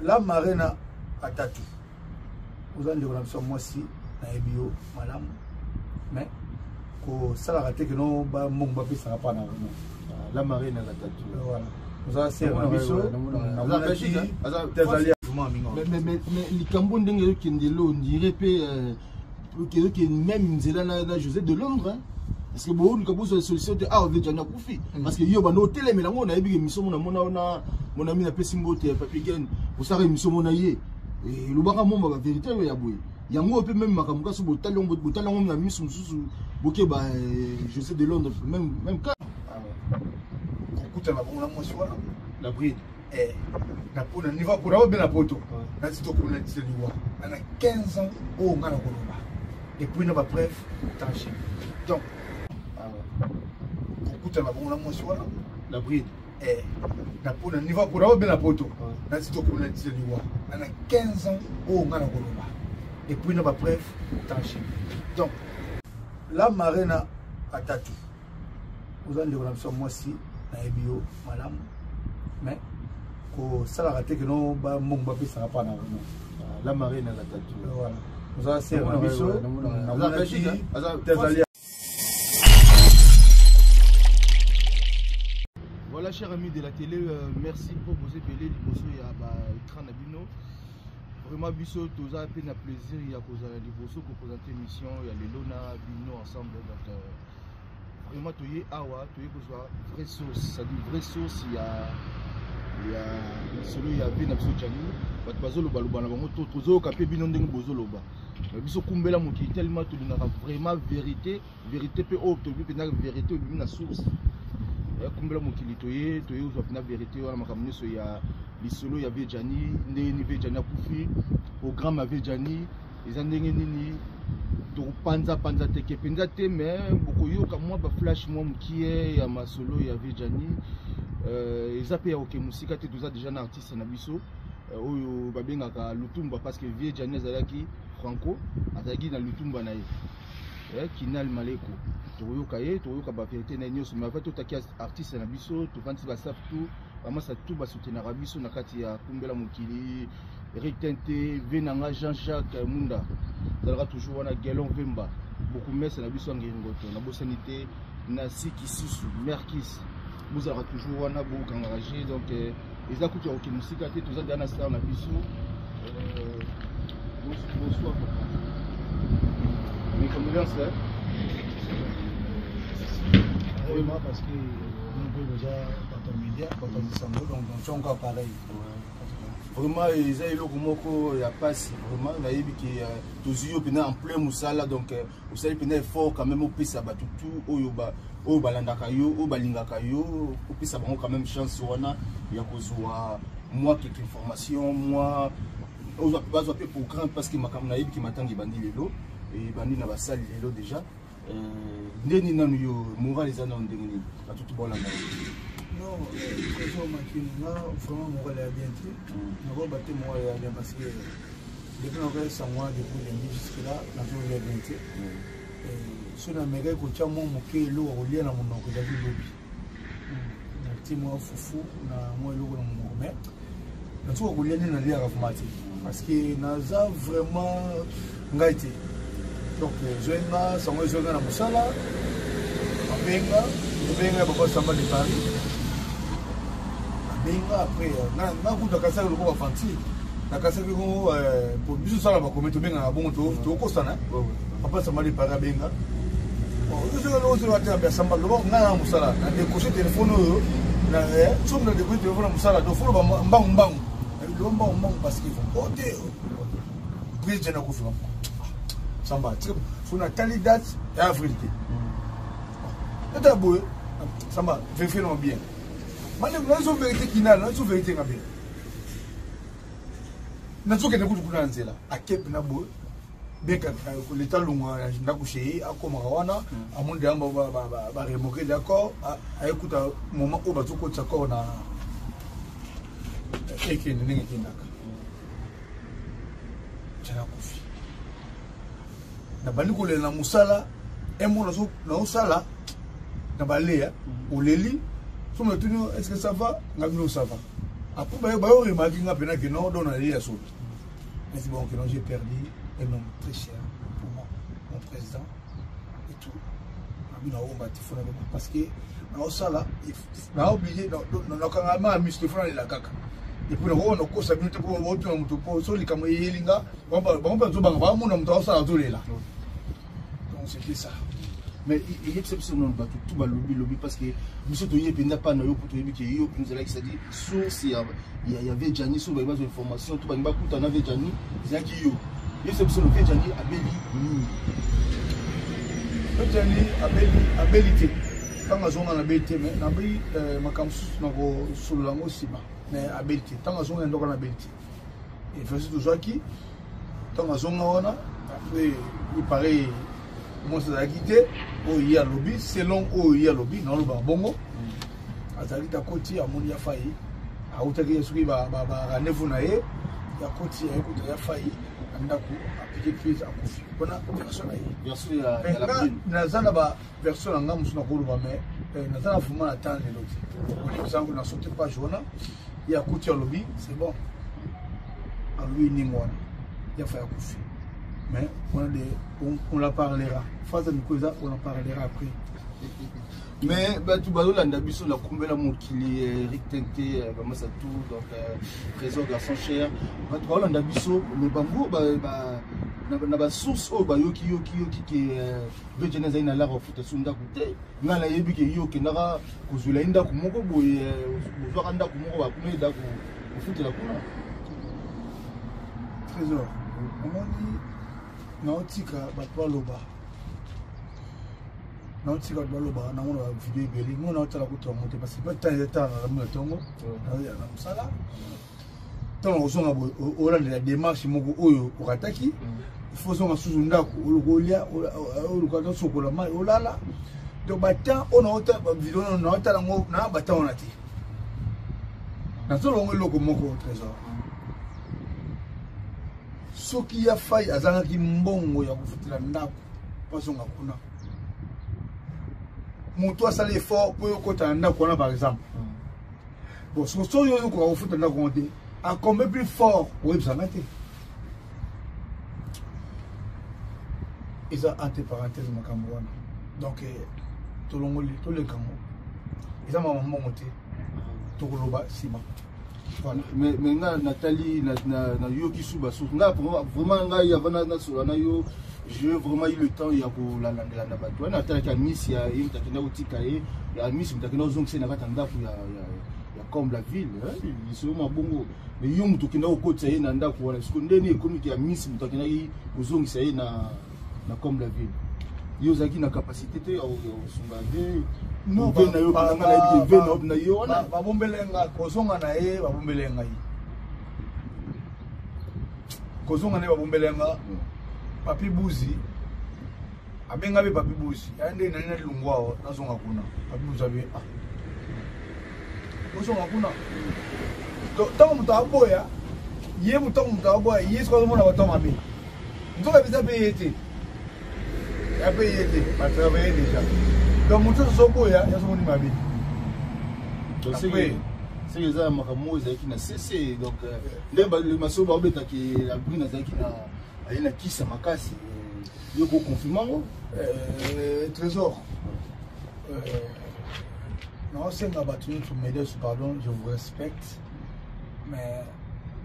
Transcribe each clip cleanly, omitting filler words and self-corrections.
La Marena Atatu oza ndeko na biso ya mwasi, nayebi yo malamu, mais kosalaka te keno bambongo bapesaka mpa na no. La Marena Atatu, voilà, oza sere na biso. Azali mais likambo ndenge ezokende lo ondire mpe ezokende même nzela na José de Londres, parce que booluka bozwa solution te. Awa Vejani akufi parce que yo bando otelemela yango. Nayebi ke émission mona mona wana, mon ami, napesi mbote ya Papi Gen, osaka émission mona ye elobaka momba bavérité oyo ya boye yango mpe même makambo kasi botali yango na miso mosusu bokeba. José de Londres, même cas. Kokutana bango na mwasi wana. La bride. Na mpona niveau kuna obe na poto nati tokoma na tisa liwa ana 15 ans oyo nga na koloba, et puis na bapreuve tangible. Donc kokutana bango na mwasi wana. La bride. Na mpona niveau kuna obe na poto nati tokoma na tisa liwa ana 15 ans oyo nga na koloba, et puis na bapreuve tangible. Donc La Marena Atatu oza ndeko na biso ya mwasi, nayebi yo malamu, mais kosalaka te keno bambongo bapesaka mpa na no. La Marena Atatu, voilà, oza sere na biso. Azali. Voilà, chers amis de la télé, merci pour vos ebele liboso ya ba écran na bino. Vraiment biso toza pe na plaisir ya kozala liboso ko présenter émission ya lelo na bino ensemble. Donc vraiment toye awa, toye kozwa vraie source, c'est-à-dire vraie source ya lisolo ya vie na biso Djani. Bato bazolobaloba na bango, tozoyoka mpe bino ndenge bozoloba. Biso kumbela mokili tellement tolingaka vraiment vérité, vérité mpe oyo tolobi mpenza vérité obimi na source. Kumbela mokili, toye ozwa mpenza vérité wana, makambo nyonso ya lisolo ya vie Djani, ndenge nini vie Djani akufi, programme ya vie Djani eza ndenge nini. Tokopanzapanza teke mpenza te, mais bokoyoka mwa baflash mwa mokie ya masolo ya vie Djani. Eza mpe ya koke mosika te. Toza déjà na artiste na biso oyo babengaka Lutumba, parce que vie Djani azalaki franco, azalaki na Lutumba na ye, Kinal Maleko. Tokoyoka ye, tokoyoka bavérité na ye nyonso. Mais avant totaki artiste na biso, tovandisi bastaff tout, bamasa tout basoutenaka biso na kati ya kumbela mokili: Eric Tente, ve nanga Jean-Jacques Munda azalaka toujours wana, Gelon Vemba, bokumese na biso ya Ngengoto, nabosani te na Siki Susu Merkis, bozalaka toujours wana, bokangaka je. Donc eza kutu ya kokende mosika te, toza deja na star na biso. Bonsoir papa, mes condoléances, hein? Vraiment, parce que nous déjà bato ya média, bato ya lisango, donc donc encore pareil. Vraiment eza eloko moko ya pasi. Vraiment nayebi ke tozwi yo mpena en plein mosala, donc osali mpena effort quand même opesa bato tout oyo balandaka yo, oyo balingaka yo, opesa bango quand même chance wana ya kozwa mwa quelque information, mwa bazwa mpe programme, parce que makambo nayebi ke matanga ebandi lelo, ebandi na basali lelo déjà. Ndeni nanu yo moral eza nano ndenge nini? Bato tu bolanda yo. Non, Trésor Makini, nga vraiment moral ya bien te. Nakoyeba te moral ya bien, parce que depuis nakoya sango wana, depuis lundi jusque là nazolia bien te. So namekaki kotya mwa moke eloko ya kolia na monoko, ezalaki lobi, natie mwa fufu na mwa eloko na monoko, mais nasuka kolia nde naliaka vraiment te, parce que naza vraiment ngai te. Donc ezwi nga sango, ezwi nga na mosala, babenga, ebenga papa Samba de Paris, abenga. Après nga kuta kasaki lokola bafanti, nakasaki kongo po biso osala bakome, tobengaka bongo, tokosana. Papa Samba de Paris abenga te, Samba loba nga na mosala, na décroché téléphone oyo, soki na décroché téléphone na mosala, donc foloba mbangu mbangu, loba mbangu mbangu, parce que o te président nakufi. Samba so natali date ya avril te, ata boye. Samba, vérifie non bien, bandeko, nazo vérité kinal, nazo vérité nga bien, nazokende kutu kuna na nzela akepe na boye bien leta longwa na ndako chez ye, akomaka wana, amoni deya baremorque, d'accord, ayekuta moment oyo bazokotisa corps na ekende ndenge ekendaka. Jana kufi, nabandi kolela na mosala emo naosala na baleya oleli so natuni: est ce que ça va? Nga bino ça va. Après bayo bayo remarquer nga pena que non, don na ya solo. Mais c'est bon que non, j'ai perdu un homme très cher pour moi, mon président et tout. Nabi na omba ti fona parce que naosala na obligé nakanga ma miso fona lela kaka. Et puis nakoka nakosa bino te mpo otuna moto mpo so likambo eyeli nga bango mpe bazobanga bamona moto aosala azolela. Donc c'était ça. Mais eyebisa biso nano, bato tu balobi lobi, parce que biso toyebi mpenza mpa na yo, mpo toyebi ke yo mpenza ezalaki, c'est-à-dire source ya vieux Gianni. So bayi bazwa information to balingi bakutana na vieux Gianni, ezalaki yo. Yebisa biso no, vieux Gianni abeli nini? Vieux Gianni abeli te. Ntango azonga na abeli te, mais nabeli makambo mosusu nakosolola yango nsima, mais abeli te. Ntango azonga na ndoko na abeli te. Efasi tozwaki ntango azonga wana, après il paraît mwasi azalaki te. Oyo ye alobi, selon oyo ye alobi, naoloba bongo, azalaki te. Akoti, amoni ya Fai autaki soki barendez-vous na ye, akoti, ayekuta ya Fai na ndako, apiquer crise, akufi. Mpona version na ye, naza na baversion na nga mosusu nakoloba, mais naza na vraiment na temps lelo te. Olibisango na saute page wana. Ye akuti, alobi c'est bon, alobi ndenge wana ya Fai akufi, mais wana de on la parlera, phase ya miko eza, on en parlera après. Mais bato bazolanda biso na kumbela mokili, Eric Tente bamasa tout, donc Trésor garçon cher, bato bazolanda biso, mais bango na basource oyo bayoki yoki yoki ke vieux Gianni azali na lara ofuta so ndako te. Ngai nayebi ke yo okendaka kozwela ye ndako moko boye, ozwaka ndako moko bakuna ye ndako kofutela kuna. Trésor, omoni, naotika bato baloba, naotika bato baloba. Namona bavideo ebele ngo, naotala kutu yango te, parce que mpe temps eza tala na ntongo naoya na mosala. Ntango kozonga boye, olandela démarche moko oyo okataki, il faut ozonga susu ndako, oluka olia, oluka tosokola mai, olala. Donc batemps oyo naota bavideo, naotala yango na batemps wana te. Nazolongo eloko moko, Trésor: soki ya Fai azangaki mbongo ya kofutela ndako mpo azonga kuna, moto asali effort mpo okota na ndako wana, par exemple, bon, soki oyo okoka kofuta ndako yango te, à combien plus fort oyebisanga te? Eza entre parenthèse makambo wana. Donc tolongoli, toleka yango, eza mama mbongo te, tokoloba nsima. Voilà. Mais nga natali, nayoki su basource. Nga vraiment, ngai avant nasola na yo, j'ai vraiment eu le temps ya kolalandelanda bato wana. Natalaki ya misi ya ye, moto akenda kotika ye, ya misi moto akenda kozongisa ye na kati ya ndako ya comme la ville lisolo mabongo. Mais yo moto okenda kokotisa ye na ndako wana, siko ndeni ekomiki ya misi moto akendaki kozongisa ye na comme la ville? Yo ozalaki na capacité te ya kosunga ve ve na yo? Nga nayebi ke ve na yo wana. Babombele nga kozonga na ye, babombele ngai kozonga na ye, babombele nga. Papi Buzi abenga mpe Papi Buzi ya nde nani nalilungwa awa, nazonga kuna. Papi Buzi abe: "Ah, ozonga kuna." Ntango moto aboya ye, ntango moto aboya ye, soki azomona bato mabe, nzoka biza mpe ye te, ya mpe ye te, batravaille déjà. Donc moto nyonso oboya, yazomoni mabe. Seke eza makambo oyo ezalaki na cc. Donc nde masolo baobetaki, la brune azalaki na aye na kisa makasi, yo koconfirme yango? Trésor, naosenga bato nyonso medes pardon, je vous respecte, mais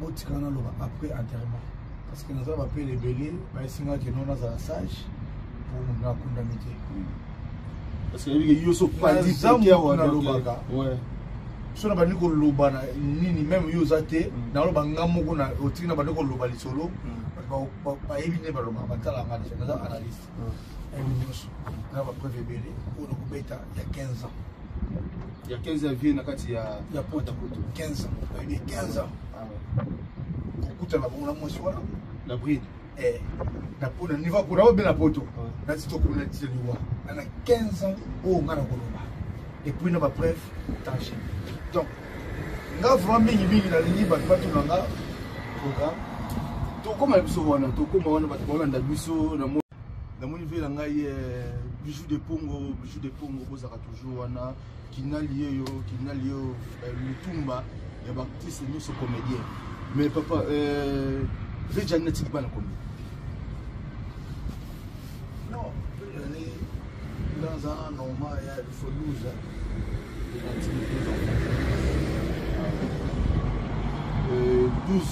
botika naloba après enterrement, parce que naza bapele ebele bayesingaki no nazala sage po moto nakundami te. Parce que yebi yo so pandi. Nalobaka so na bandi koloba na nini, même yo oza te, naloba nga moko na otiki na bandi koloba lisolo, bato bayebi nde balobaka, batalanga deja, naza analyste, ayebi nyonso na bapreuve ebele oyo nakobeta ya 15 ans. Ya 15 ans vie na kati ya ya poto, 15 ans, bayebi 15 ans kokutana bongo na mwasi wana. La bride. Na po na niveau kuna obe na poto nati tokuna ti liwa na 15 ans oyo nga na koloba, et puis na bapreuve tangible. Donc nga vraiment mingimingi nalingi bato batuna nga programme. Tokóma na biso wana, tokóma wana. Bato baolanda biso, namoni ve na ngai Bijou de Pongo, Bijou de Pongo, bozalaka toujours wana. Kinali yeyo, kinali yo, lutumba. Ya baartiste nyonso comédien. Mais papa, vieux Djani atiki bana combien? Non, Djani, dans un normal, il faut 12. Atiki 12 enfants. 12,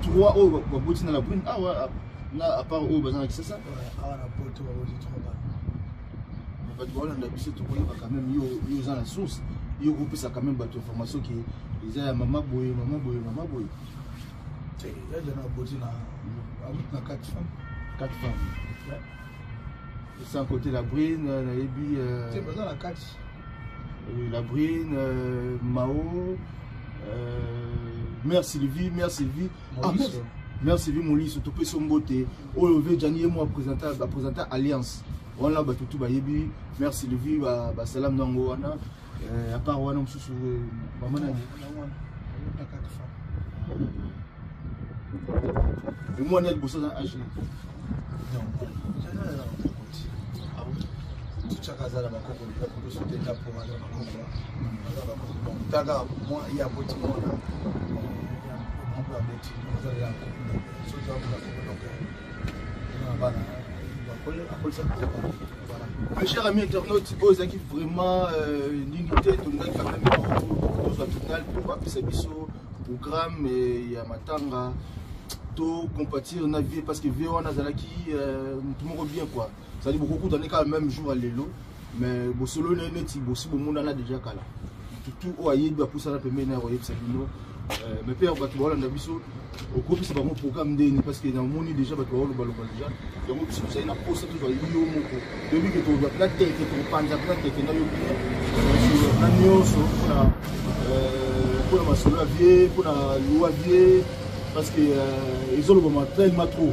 3 oyo baboti na la brune awa, na à part oyo baza na Kisasa. Awa na Poto baboti 3 bana. Bato baolanda biso, tokoyeba quand même. Yo oza na source, yo kopesa quand même bato information ke eza ya mama boye, mama boye, mama boye. Te, ya Djani aboti na, aboti na 4 femmes. 4 femmes, sans côté la brune nayebi. Te, baza na 4. La brune, Mao, mère Sylvie, mère Sylvie, ah, mère Sylvie Moliso, topesi mbote. Oyo vieux Djani ye mo aprésenta alliance wana, bato tu bayebi mère Sylvie, basalam nango wana. À part wana, mosusu mama nani? Na 4 femmes. Mwana ya liboso aza age? Non, Djani aza na bakoko ti tutyaka, aza na bakoko biso te, ndapo aza na bakoko, aza na bakoko. Donc taka ye aboti mwana moko, aboti, aza na koko, donc soki aza na koko, donc aza na bana, akolisa voilà. Mes chers amis internautes, oyo ezalaki vraiment nini te, tolingaki quand même tozwa total po bapesa biso programme ya matanga, to compatir na vieux, parce que vieux wana azalaki motu moko bien quoi. C'est-à-dire bokokutani kaka même jour ya lelo, mais bosolo neti bosi bomonana déjà kala. Tutu oyo ayebi apusana pembeni na koyebisa bino. Mais père, bato baolanda biso, okopesa bango programme ndeni? Parce que namoni déjà bato baolobaloba déjà yango. Biso tozali na posa tozwa yo moko, toyebi ke tozwa mpena teke, tokopanza mpena teke na yo bien na nyonso mpona masolo ya vieux, mpona liwa vieux, parce que ezolobama tellement trop.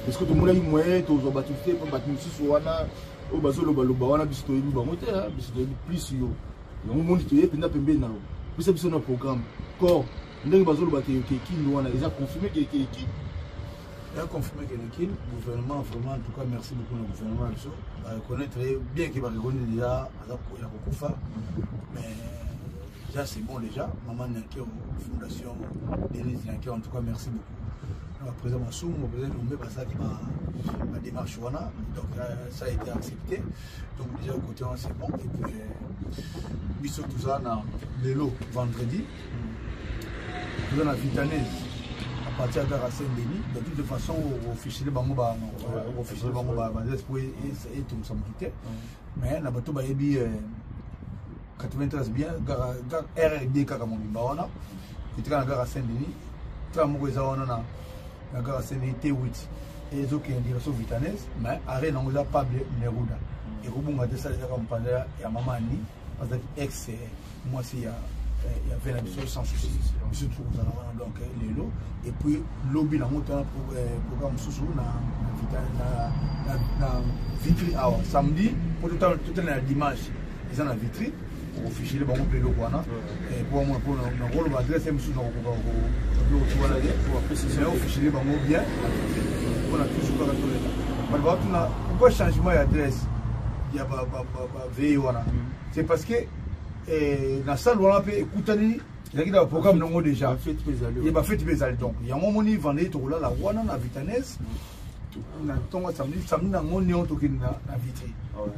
Parce que tomonaki moyen tozwa bato te, mpo bato mosusu wana oyo bazolobaloba wana, biso toyebi bango te, biso toyebi plus yo. Yango moni toye mpenza pembeni na yo, pesa biso na programme corps ndenge bazoloba ke ekini wana, eza confirmé ke eki? Ya confirmé que nekini. Gouvernement, vraiment, en tout cas merci beaucoup na gouvernement na biso, bareconnaître bien ke bareconnaître déjà aza ya kokufa, mais déjà c'est bon. Déjà maman Nyankero, fondation Denise Nyankero, en tout cas merci beaucoup na président Masumu, président Lumbe, basalaki badémarche wana, donc ça a été accepté. Donc déjà côté wana c'est bon. Et puis biso toza na lelo vendredi, toza na Vitanaise à partir ya gare Saint-Denis. De toute façon officiele bango, officiele bango baadresse po etongisa motu te, mais na bato bayebi 93 bien, gare RD kaka mobimba wana etika na gare Saint-Denis. Tram moko eza wana na gare Saint-Denis, T8 ezokende direction Vitanaise, mais arrêt nango eza Pablo Neruda, ekobunga te. Sala ezaka mopanza ya mama Ani, azalaki ex mwasi ya vieux na biso. Sans souci, biso tokozala wana donc lelo et puis lobi nango tona programme mosusu na Vitry awa samedi, po totala na dimanche eza na Vitry, okofishile bango mpe eloko wana po bamona, mpo nakoloba adresse mosusu nakokoka biloko ti wana te, mais ofishile bango bien na Vitry mpona toujours kaka tolela. Bato batuna pourquoi changement ya adresse ya baveye wana, c'est parce que na salle wana mpe ekutani, ezalaki na baprogramme nango déjà ye, bafete mpe ezali. Donc yango omoni vendredi tokolala wana na Vitanaise, na ntongo samedi, samedi nango nde tokende na Vitry.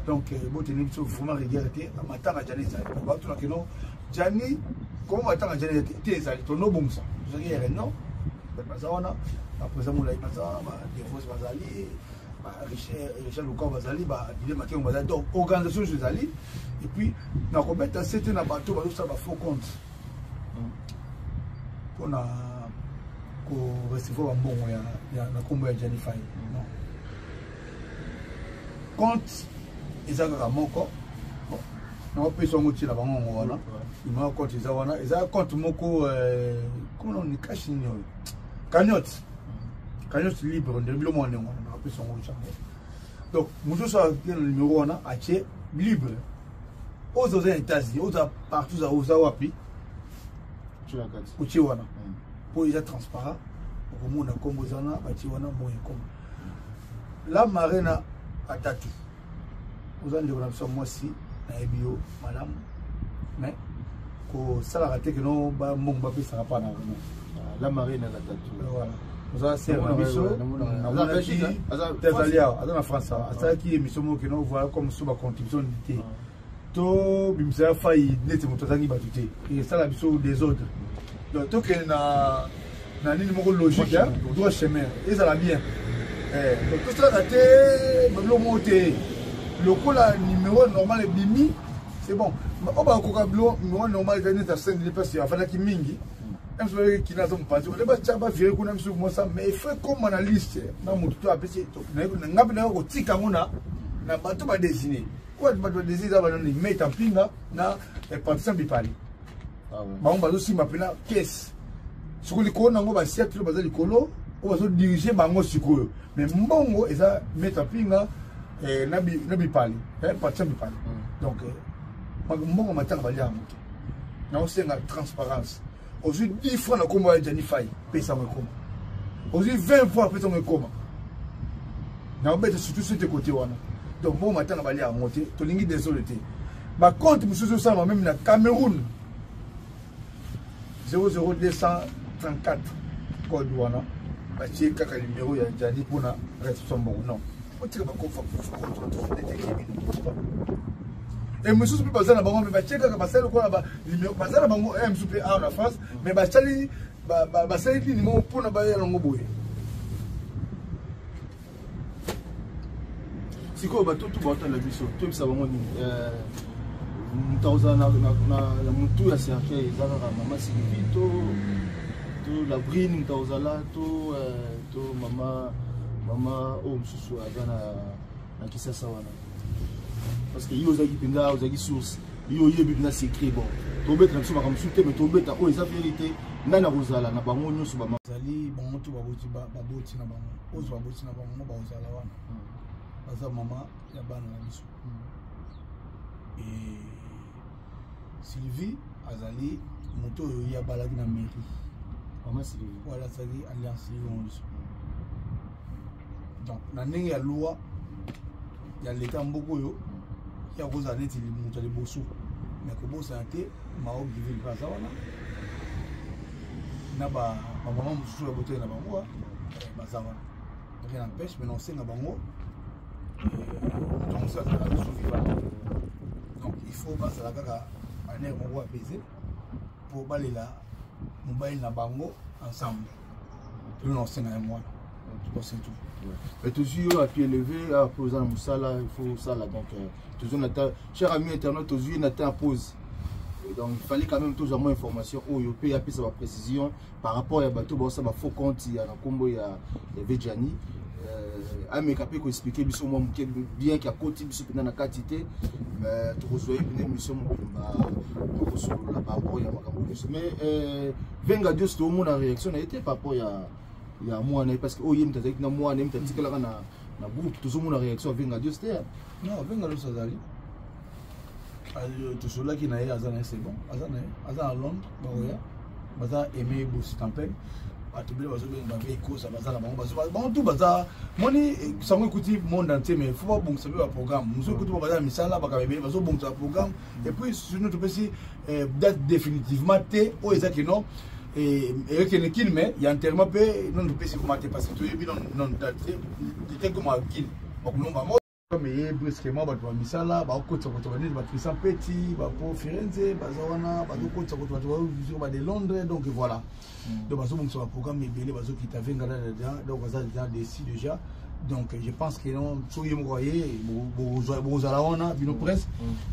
Donc boteni biso vraiment rigueur te. Matanga Djani ezali, batuna keno Djani komo matanga Djani te ezali, tonobongisa, tozalaki ya réunion, bato baza wana, baprésident Molai baza wana, badevos bazali, Richard Lukao bazali, badile Makengo bazali, donc organisation nyonso ezali. Et puis nakobeta sete na bato bazosala bafaux compte mpona korecevoir bambongo na nkombo ya Djani Fai. Non, compte eza kaka moko. Bon, naopesa yango ntina bango yango wana, numéro compte eza wana, eza compte moko komona ni cash nini oyo, cagnotte libre nde bilo mwa ndenge wana, nakopesa yango yango. Donc mosusu ake na numéro wana, atie libre, oyo oza na États-Unis, oza partout, oza wapi, otie wana mpo eza transparent, okomona nkombo eza wana, batie wana mbongo ekoma. La marena atatu, oza ndeko na biso ya mwasi, nayebi yo malamu, mais Kosalaka te keno bambongo bapesaka mpa na no. La marine la tatu. Voilà. Oza sere na biso, azali awa, aza na France awa, asalaki émission moko keno voilà comme so bacontribution te tobimisa ya fai neti moto azangi bato te, esala biso désordre. Donc tokende na nini moko logique, droit chemin ezala bien. Donc tosalaka te babiloko moko te lokola numéro normal ebimi, c'est bon. Oyo bakoka biloko numéro normal ezali neti ya Saint-Denis, place afandaki mingi, kina aza mopanzi ole, batya bavire kuna misu mosa, mais il faut ekoma na liste na motu to apesi nga mpe nayo kotika yango na bato badesine. Oyo bato badesine eza banani? Meta Mpinga na Partisan Bipali, bango bazosimba mpena kese. Sikoyo likolo nango basia tilo baza likolo oyo bazodirige bango sikoyo, mais mbongo eza Meta Mpinga na Bipali, Partisan Bipali. Donc mbongo matanga balia yango te. Naosenga transparence. Ozwi 10 francs na nkombo ya Jani Fai, pesa yango ekoma. Ozwi 20 francs, pesa yango ekoma. Naobeta surtout sote kote wana. Donc mbongo matanga balia yango te, tolingi désordre te. Bacompte mosusu osalama meme na Cameroun, 00234 code wana, batie kaka numero ya Jani mpona réception mbongo. Non, otika bakofa e mosusu mpe baza na bango, me batie kaka, basali lokola baza na bango. E mosusu mpe awa na France, mais basali basali nini moko mpona baya yango boye. Sikoyo bato tu baotala biso, toyebisa bango nini? Moto akozala na motu ya cercueil eza kaka mama Sylvie to Labrine? Moto akozala to mama oyo mosusu aza na Kisasa wana? Parce que yo ozalaki mpenza, ozalaki source, yo oyebi mpenza secret. Bon, tobeta na biso makambo mosusu te, mais tobeta oyo eza vérité. Nani akozala na bango nyonso? Bazali bango to baboti, baboti na bango, oyo baboti na bango bakozala wana, baza mama ya bana na biso. E Sylvie azali moto oyo ye abalaki na mairie. Mama Sylvie. Wala azali alliance Sylvie biso. Donc na ndenge ya loi ya leta mboka oyo, ya kozala neti moto ya liboso, mais kobosana te Mao Givile mpe aza wana na bamama mosusu ya botoi na bango baza wana. Rien n'empêche, mais naosenga bango moto mosusu aza survivant, donc il faut bazala kaka banere moko apaisé mpo balela mobali na bango ensemble. Tolo naosenga yango wana, c'est tout. Mais tozwi yo à pied levé awa mpo oza na mosala, il faut osala. Donc tozwi na ta, cher ami internaute, tozwi na temps pause, donc il fallait quand même tozwa mwa information oyo mpe apesa baprécision par rapport ya bato baosala bafaux compte ya na nkombo ya Vejani. Ameka mpe koexplike biso mwa moke, bien ke akoti biso mpenza na kati te, mais tokozwa ye mpena émission mobimba, tokosolola par rapport ya makambo nyonso. Mais Venga Dios, toomona réaction na ye te par rapport ya mwana ye, parce que oyo ye moto azalaki na mwana ye, moto atikalaka na groupe, tozomona réaction ya Venga Dios te. Non, Venga Dios azali, tosololaki na ye, aza na ye, c'est bon, aza na ye, aza na Londres. Bakoya, baza aimé bositampel, bato ebele bazobenga babe ekosa, baza na bango, bango tu baza moni sango ekuti monde entier, mais faut babongisa mpe baprogramme mosusu ekuti, baza na misala, bakaba ebele, bazobongisa baprogramme. Et puis surtout topesi date définitivement te oyo eza kino ekende Kine, mais ya enterrement mpe nano topesi koma te, parce que toyebi nano date te te koma Kine bakolomba yango. Comme eye brusquement, bato ba misala bakokotisa kota banini, baChristian Peti, bapo Firenze baza wana, bazokotisa kota bato bazovisio ba de Londres. Donc voilà, donc bazobongisa baprogramme ebele, bazokita Vengala déjà, donc baza déjà déci déjà. Donc je pense que non, soki ye moko aye, bokozala wana bino presse,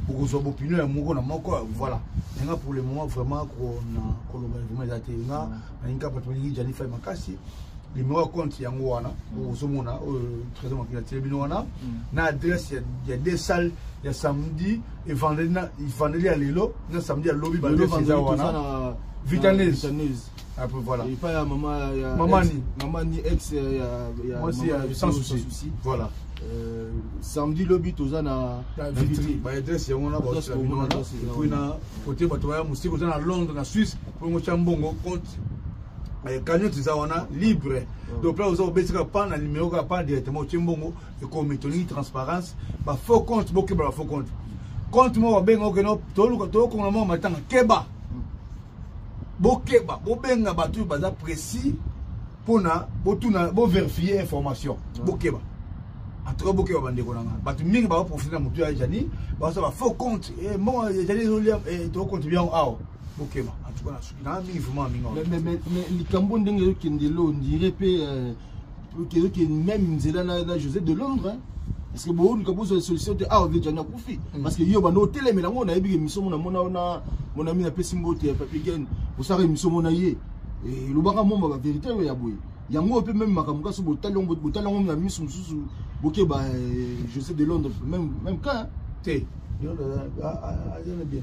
bokozwa bopinion ya moko na moko. Voilà, nga pour le moment vraiment koloba vraiment eza te. Nga nalingi kaka bato balingi Jani Fai makasi, numéro ya compte yango wana ozomona oyo Trésor Makila atieli bino wana, na adresse ya deux salles ya samedi et vendredi, na vendredi ya lelo na samedi ya lobi. Baadresse eza wana, Vitanese. Après voilà. Epai ya mama ya mama ni mama ni ex ya mwasi ya Sans Souci, voilà. Samedi lobi toza na Vitry, baadresse yango wana baosela bino wana. Et puis na côté bato baya mosika, oza na Londres, na Suisse, mpongo tya mbongo, compte cagnotte eza wana libre. Donc place oza, obeti kaka pa na numéro, kaka pa directement otie mbongo ekomi. Tolingi transparence. Bafaux compte, bokeba bafaux compte. Compte moko babenga okeno, toluka tokongola moko matanga, keba. Bokeba, bobenga bato oyo baza précis mpona botuna, boverifie information. Bokeba, en tout cas bokeba, bandeko na nga. Bato mingi bakoprofite na motu ya Jani, bazosala ba faux compte. Mbongo Jani ezolia, tokocontribue yango awa. Bokeba, en tout cas nasuki nanga mingi, vraiment mingi. Mais likambo ndenge ezokende, on dirait mpe ezokende même nzela na José de Londres, hein? Parce que booluka bozwa solution te awa, vieux Jani akufi, parce que yo bando otelemela yango. Nayebi ke émission mona mona wana, mon ami, napesi mbote ya Papi Gen, osalaka émission mona ye, elobaka momba bavérité oyo ya boye. Yango mpe même makambo kasi botali yango na miso mosusu. Bokeba, José de Londres, même cas. Te, aza bien.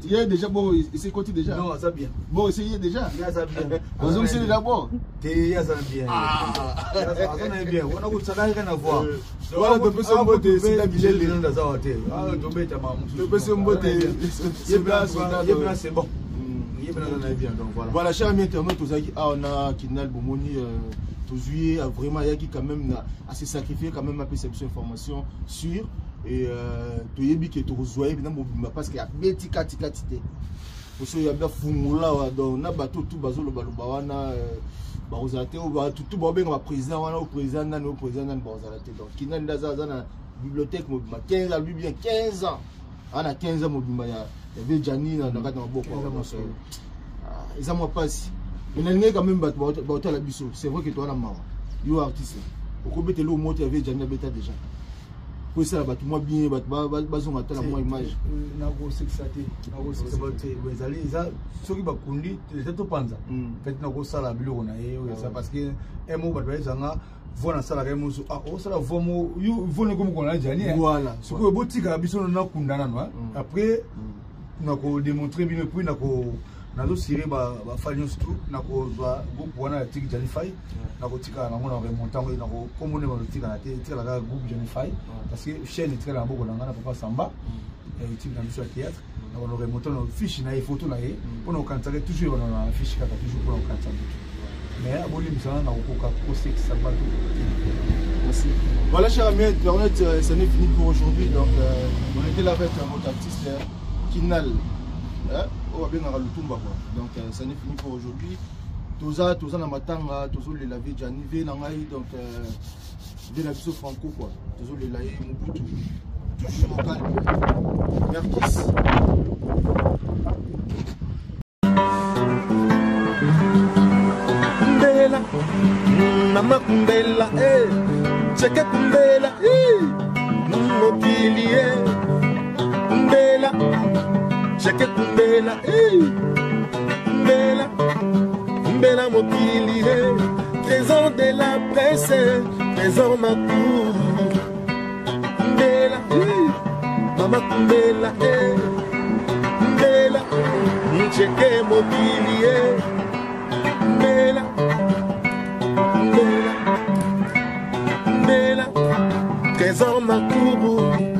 Ye déjà, bon, ese koti déjà. Non, aza bien. Bon, ese ye déjà. Ye aza bien. Ozongisi déjà, bon. Te, ye aza bien, aza na ye bien wana, kotisaka rien à voir. Wana topesi mbote Sida Bilele, aza wa te, tobetama. Topesi mbote. Ye mpena, c'est bon, ye mpena aza na ye bien, donc voilà. Voilà, cher ami internaute, tozalaki awa na Kidnal. Bomoni, tozwi ye vraiment, ayaki quand même na ase sacrifier quand même, apesa biso information sur et toyebi ke tokozwa ye mpena mobimba, parce que abeti katikati te. Poso oyo afungola awa, donc na bato tu bazolobaloba wana, bakozala te. Bato tu baobenga baprésident wana, o président nani, o président nani, bakozala te. Donc Kinal nde aza na bibliothèque mobimba 15, alobi bien 15 ans, ana 15 ans mobimba ya vieux Jani na kati na maboko. Eza mwa mpasi, mais nalingai quand même bato baotala biso. C'est vrai que toza na mawa. Yo artiste, okobetela oyo moto ya vieux Jani abeta déjà, po esala bato mwa bien, bato bazonga tala mwa image. Nakosekisa te, nakosekisa bato te. Ezali eza soki bakundi eza topanza peut-être nakosala biloko na ye oyo eza, parce que moko bato bayezanga voix nasalaka ye mosusu, osala voix mo yo voix nekomi kona Jani. Voilà. Sikoyo botikala biso nakunda nano, après nakodémontre bino, puis nako nazosire bafai nyonso tu. Nakozwa groupe wana ya Tik Jani Fai, nakotikala nango na remonte yango, nakokombo nde bazotikala te, etikala kaka groupe Jani Fai, parce que chaîne etikala na maboko na ngai na papa Samba, équipe na biso ya théâtre. Nakono remonte na fiche na ye, photo na ye, mpona kokanisaka toujours ebana na fiche kaka, toujours mpona kokanisa motu. Mais abolimbisanga, nakokoka kosekisa bato. Merci. Voilà, chers amis internautes, ça n'est fini pour aujourd'hui. Donc, on était là avec votre artiste Kinal. Hein? Oh, bien Lutumba, quoi. Donc, ça n'est fini pour aujourd'hui. Toza, toza na matanga, tozo lela vieux Jani, vieux na ngai, donc, vieux na biso Franco, quoi. Tozo lela ye Mobutu. Toujours au calme. Merci. Kumbela, mama kumbela, eh. Cheke kumbela, eh. Mokili, eh. Kumbela, cheke kumbela, eh. Kumbela, kumbela mokili, eh. Trésor de la presse, Trésor Makou. Kumbela, eh. Mama kumbela, eh. Kumbela, cheke mokili, eh. Kumbela, kumbela, kumbela, Trésor Makubu.